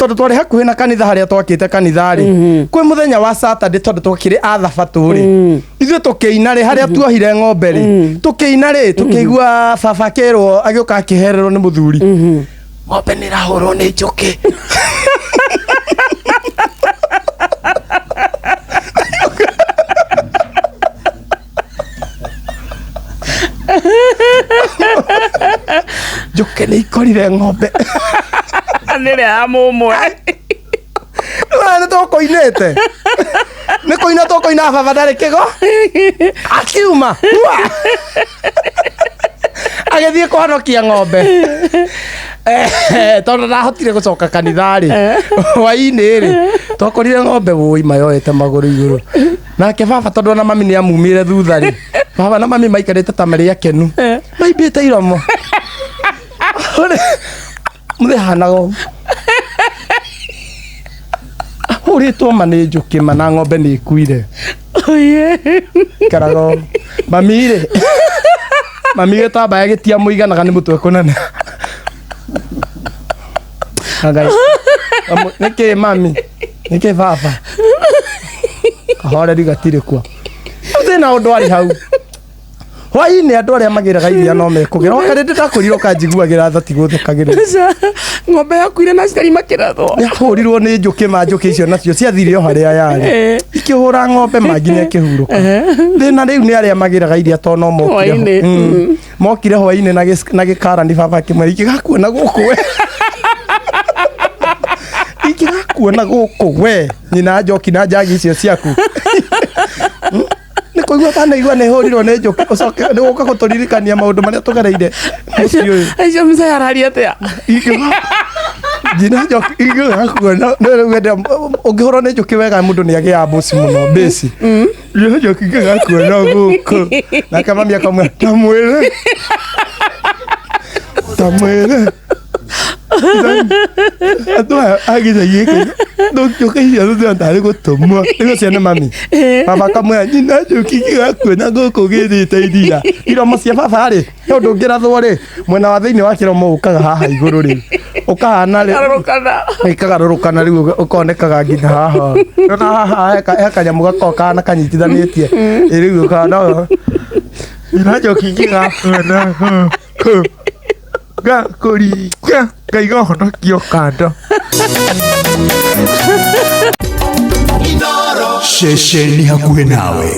Tondũ twarĩ hakuhĩ na kanitha harĩa twakĩte kanitha rĩ, kwĩ mũthenya wa Saturday, tondũ twakĩrĩ a thabatũ rĩ, ithuĩ tũkĩina rĩ harĩa tuohire ng'ombe rĩ, tũkĩina rĩ, tũkĩigua baba akĩrwo, agĩũka akĩhererwo nĩ mũthuri, ng'ombe nĩ ĩrahũrwo nĩ njũkĩ. Njũkĩ nĩ ikorire ng'ombe. Nĩ ĩrĩa ya mũmwe. Nĩ tũkũinĩte, nĩ kũina tũkũina, baba ndarĩ kĩgo, akiuma hua! Agĩthiĩ kũhonokia ng'ombe. Tondũ ndahotire gũcoka kanitha rĩ, hwainĩ rĩ, twakorire ng'ombe wũi mayoete magũrũ igũrũ. Nake baba, tondũ ona mami nĩ amumire thutha rĩ, baba na mami maikarĩte ta marĩ akenu, maimbĩte iromo. Mũthĩ hanaga ũũ. Ahũrĩtwo ma nĩ njũkĩ ma, na ng'ombe nĩ ĩkuire. Ikaraga ũũ. Mami rĩ, mami gĩtambaya gĩtiamũiganaga nĩ mũtwe kũnene. Ngai. Nĩkĩ mami? Nĩkĩ baba? Kahoreri gatirĩ kuo. Thĩna ũndũ arĩ hau. Hwainĩ andũ arĩa magĩraga iria no mekũgĩra. Oka rĩndĩ ndakwĩrire ũkanjiguagĩra tha, tigũthekagĩrĩra. Ng'ombe yakuire na aciari makĩrathwo. Yahũrirwo nĩ njũkĩ ma, njũkĩ icio nacio ciathire o harĩa yarĩ. Ikĩhũra ng'ombe ma nginya ĩkĩhurũka. Thĩna rĩu nĩ arĩa magĩraga iria tondũ no mokire. Hwainĩ. Mokire hwainĩ na gĩkarani, baba akĩmwĩra, ingĩgakuona gũkũ we, ingĩgakuona gũkũ we, nyina njoki na njagi icio ciaku. Nĩ kũigua kanaigua nĩ hũrirwo nĩ njũkĩ, ũcoke nĩ gũka gũtũririkania maũndũ marĩa tũgereire mũciĩ ũyũ. Acio mzee araria atĩa? Nyina njoki, ingĩgakuona nĩ rĩu wenda ũngĩhũrwo nĩ njũkĩ wega, mũndũ nĩ agĩaga mbũci mũno mbĩci. Nyina njoki, ingĩgakuona gũkũ. Nake mami akamwĩra, tamwĩre, tamwĩre andũ aya a gĩcagi gĩkĩ njũkĩ icio tũthiaga tarĩ gũtũmwo nĩguo cione mami. Baba akamwĩra, nyina njũki, ingĩgakuona gũkũ ũgĩrĩte iria. Iromo cia baba rĩ, he ũndũ ũngĩrathwo rĩ, mwena wa thĩinĩ wa kĩromo ũkaga haha igũrũ rĩ, ũkahana rĩ Garũrũkana. Ĩkagarũrũkana rĩu ũkonekaga nginya haha. Ona haha he kanyamũ gakoragwo kahana kanyitithanĩtie. Ĩ rĩu ũkahana nyina njoki, ingĩgakuona gũkũ ngakũringa ngaiga ũhonokio kando. Ceceni hakuhĩ nawe.